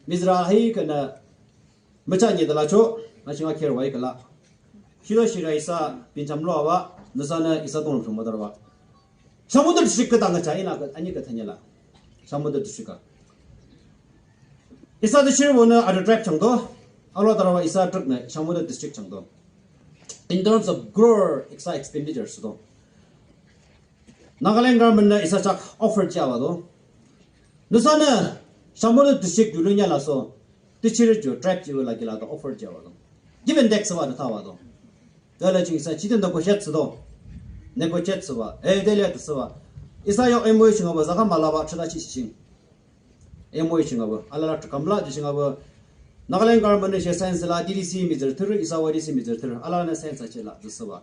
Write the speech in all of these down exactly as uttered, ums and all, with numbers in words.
Mihtsürü ahihkhühnü müchanyi de lachoh, aching akherü wa iküla. Shito shira isa bincham lo awa, nüsanü isa dongrüm shong müdarübah. Shamator district küdang acha inü kü, ani küthanyala. Shamator district a. Isa district wonü other tribe changdo, alo darübah isa trüknü Shamator district changdo. In terms of crore, isa expenditure sudo. Nagaland government nü isa chak offer jiawa do. Nüsanü Shamator district yulu nyala so, district ju tribe ju la kila do offer jiawa do. Give and take thsüba do thawa do. Dela ching isa chide negotiate thsüdo. Negotiate thsüba. Eh, dele thsüba. Isa yo M O U ching aba zaka malaba chada chi ching. M O U ching aba. Alala tkamla ju ching aba. Nagaland government nü she sign thsüla D D C mihtsürü thürü, isa wa D C mihtsürü thürü. Alala nü sign thsüchila thsüba.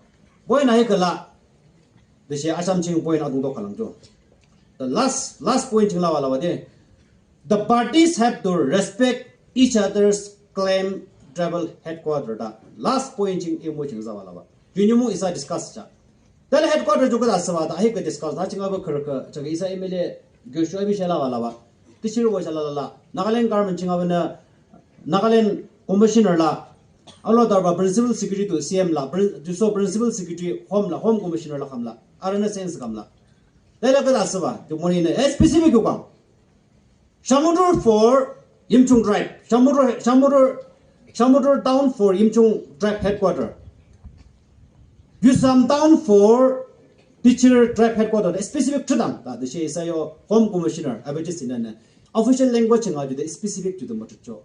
Boy na hekala. Tüshe asam ching point adungto khülang cho. The last, last point ching lawa lawa de. The parties have to respect each other's claim tribal headquarter da. Last point ching M O U ching zawa lawa. Ju nimung isa discuss cha. Tale headquarter ju küda thsüba da, ahi kü discuss da, ching aba kürkü, chaka isa M L A, gyoshu abi she lawa lawa. Tüshe ro sha la la la. Nagaland government ching aba nü, Nagaland commissioner la. Alo darübah principal secretary to C M la, prin-, ju so principal secretary home la, home commissioner la kham la. Arünü sign thsü kham la. Tale küda thsüba, ju money nü, eh, specific yu kang. Shamator for Yimchung tribe. Shamator, Shamator, Shamator town for Yimchung tribe headquarter. Gyusam town for Bichir tribe headquarter. Specific thsüdang. Ta de she isa yo home commissioner, abeji sinane. Official language nga ju de specific ju de matucho.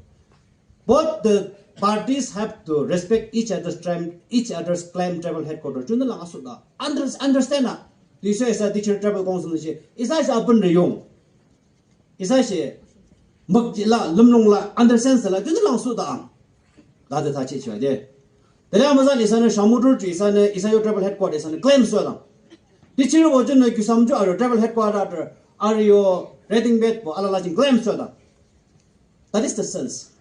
Both the parties have to respect each other's claim, each other's claim tribal headquarter. Chunü lang asu da. Under-, understand na. This is a teacher tribal council she. Isa she apun reyong. Isa she. Mukji la, lumlung la, understand la. Chunü lang su da ang. Da de ta che chwa de. Dele amazan isa nü Shamator ju isa nü, isa yo tribal headquarter isa nü claim su da. Teacher wo chunü Gyusam ju aro tribal headquarter, aro yo rating bed bo alala jing claim su da. That is the sense.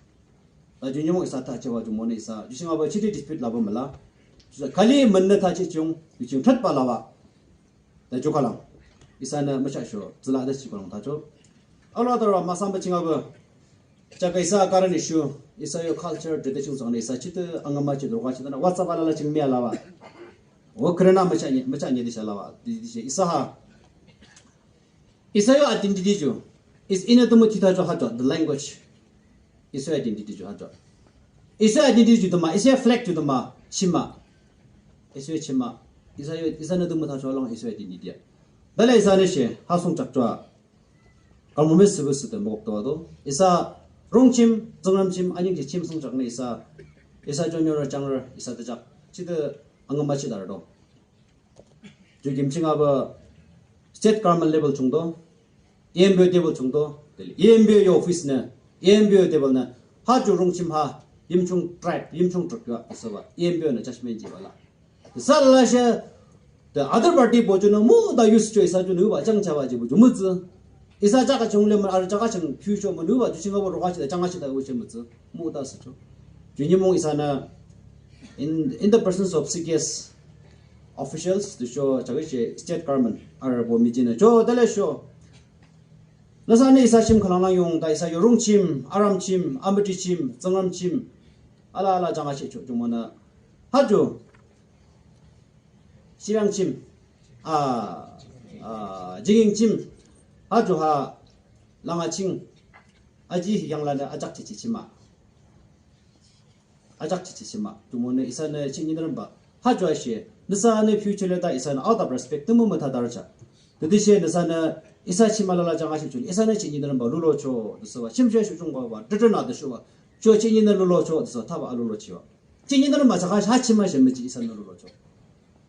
Ta ju nyumong isa ta chewa ju mone isa. Ju shinga ba chiti dispute la ba mala. Ju sa kali menne ta chi chung, ju chung that ba la ba. Ta ju kalang. Isa na ma cha sho, zila da chi kalang ta cho. Alo ta ra ma sam ba chinga ba. Cha ka isa current issue, isa yo culture, tradition sang na isa chiti angama chi do ka chi na WhatsApp ala la ching mi ala ba. Wo krena ma cha ni, ma cha ni di sha la ba. Di, di sha isa ha. Isa yo identity ju. Is ina tumu tita ju ha ju, the language. Isa yo identity ju ha ju. Isa yo identity ju tuma, isa yo flag ju tuma, chima. Isa yo chima. Isa yo, isa na tumu ta ju long, isa yo identity ya. Dale isa ne she, ha song chak ju. Kalmo me sibu sibu mok to do. Isa Rongchim, Tsangramchim, anying chi chim song chak ne isa. Isa ju nyo ra chang ra, isa de chak. Chite angama chi dar do. Ju kim ching aba state government level chungdo, E M B O level chungdo, tele E M B O yo office ne, E M B O level ne, ha ju Rongchim ha, Yimchung tribe, Yimchung tribe yo, isa ba, E M B O ne judgment ji ba la. Sa la she, the other party bo ju no mu da use cho isa ju nu ba chang cha ba ji bu ju mu zi. Isa jaga chung le ma, ar jaga chung pyu cho ma nu ba ju ching aba ro ga chi da chang ga chi da u che mu zi. Mu da si cho. Ju ni mong isa na, in, in the presence of C K S officials, to show, chagi che state government, ar bo mi jin cho, dale show. Nasa ne isa chim khalang lang yung, ta isa yo Rongchim, Aramchim, Amitichim, Tsangramchim, ala ala jang a che cho, jung mo na. Ha ju, Shirangchim, a, a, Jingingchim, ha ju ha, Langaching, aji yang la na ajak chi chi chima. Ajak chi chi chima. Jung mo ne isa ne ching ni ba. Ha ju a she, nasa ne future le ta isa ne out of respect, tumu ma ta dar cha. Tadi she nasa ne isa chima la la jang a shi chun, isa ne ching ni ba, lulo cho, de so ba, chim she shu chung ba ba, de de na de shu ba, cho ching ni lulo cho, de so, ta ba a lulo chi ba. Ching ni ma cha ka ha chima she mi chi isa ne lulo cho.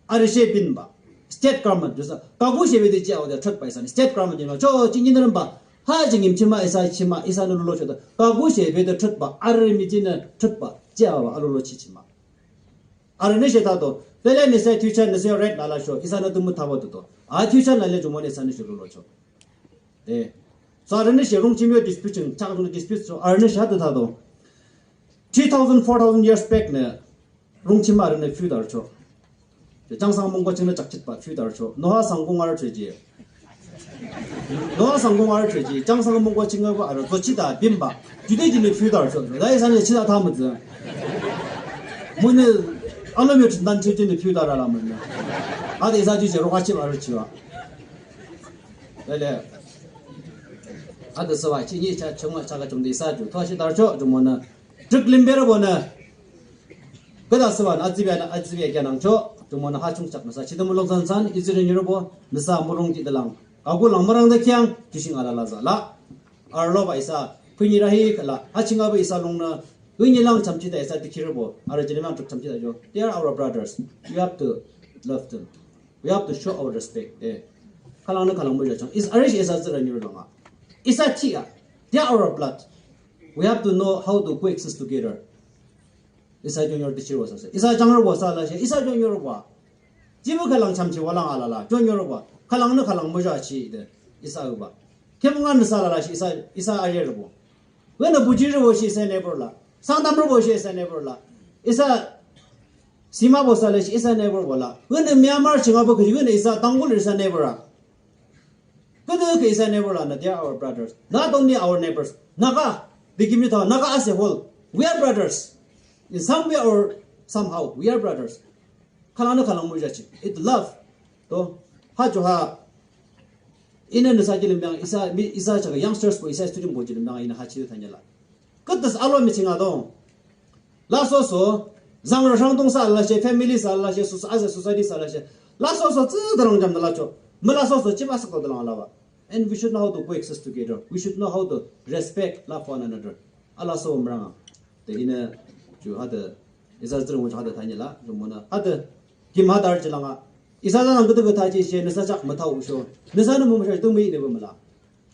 Ari she bin ba. State government, de so, ka gu she be de chi a de trot ba isa ne. State government ni lo cho, ching ni ba. Ha ching ni chima isa chima, isa ne lulo cho da. Ka gu she be de trot ba, ari mi chi ne trot ba, chi a ba, a lulo chi chima. Arü ne she ta to, pele ne se future ne se red la la sho, isa ne tumu ta ba to to. A future la le jung mo ne isa ne shu lulo cho. Eh. So arü ne she Rongchim yo dispute ching, chang jung dispute so, arü ne she ha to ta to. Three thousand, four thousand years back ne, Rongchim arü ne feudal cho. Changsang mongko ching ne chak chit ba feudal cho. Noah Sangkong arü cho ji. Noah sangkong arü choji, chang sang mungko chingaba arü, zochita, bimba. Jude jini few dar cho, dai sani chita thamütsü. Mune, alomi chindan cho jini few dar ala mune. Ade isa ju je roka chim arü chiwa. Lele. Ade sawa, chi ni cha chungwa cha ka chungde isa ju. Thoa shi dar cho, jumona. Trik limber bona. Keda sawa, azibi, azibi kya nang cho, jumona ha chung chak nasa. Chita mulong san san, izire nyurobo, nasa mulong ji dalang. Kaku lang marang da kyang, jishing ala la za la. Arlo ba isa, puni rahi kala, ha chinga ba isa long na, wini lang chamchi da isa dikirabo, ara jini lang chamchi da jo. They are our brothers. You have to love them. We have to show our respect. Eh. Kalang na kalang mo ja chang. Is arish isa zira nyur langa. Isa tia. They are our blood. We have to know how to coexist together. Isa junior teacher wa sa se. Isa jangro wa sa la she. Isa junior wa. Jibu kalang chamchi wa lang ala la. Junior wa. Kalang na kalang mo ja chi de. Isa uba. Kemungan sa la la she. Isa, isa ayer bo. Wena buji ro bo she isa neighbor la. Sangdam ro bo she isa neighbor la. Isa sima bo sa la she isa neighbor bo la. Wena Myanmar chinga bo kiri wena isa Tangkhul isa neighbor la. Kada ke isa neighbor la, na, they are our brothers. Not only our neighbors. Naga, they give me the Naga as a whole. We are brothers. In some way or somehow, we are brothers. Kalang na kalang mo ja chi. It love. To, ha jo ha. Ina nasa ji lim bang, isa, mi, isa chaga youngsters bo, isa student bo ji lim bang, ina ha chi thanya la. Kutas alo mi chinga dong. La so so, zang ra shang dong sa la she, family sa la she, soci-, as a society sa la she. La so so, zi dalang jam da la cho. Ma la so so, chip asak to dalang la ba. And we should know how to coexist together. We should know how to respect, love one another. Ala so mranga. Te ina, ju ha de, isa zirang wuch ha de tanya la, ju mo na. Ha de, kim ha dar ji langa. Isa zang kutu kuta ji she, nasa chak ma tau sho. Nasa na mo ma sha, tu mi ne ba ma la.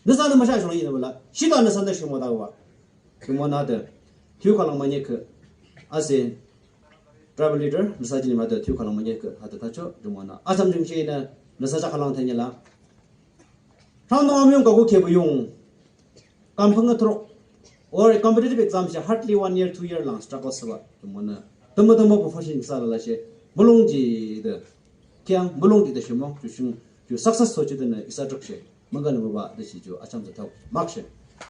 Nasa na ma sha shong yi ne ba la. Shi da nasa na shi mo da wa. Ju mo na de, thiyu kalang manye ke, as a tribal leader, nasa jini ma de thiyu kalang manye ke, ha de ta cho, ju mo na. Asam jing shi ne, nasa cha kalang thanya la. Rang dong amyong kaku ke bu yung. Kampung atrok. Or competitive exam she hardly one year, two year lang struggle sa ba. Ju mo na. Tama tama profession sa la la she. Mulong ji de. Kyang, mulong ji de shi mo. Ju shing, ju success so ji de na isa trok she. Mangga na mo ba de shi ju acham sa tau. Mak she.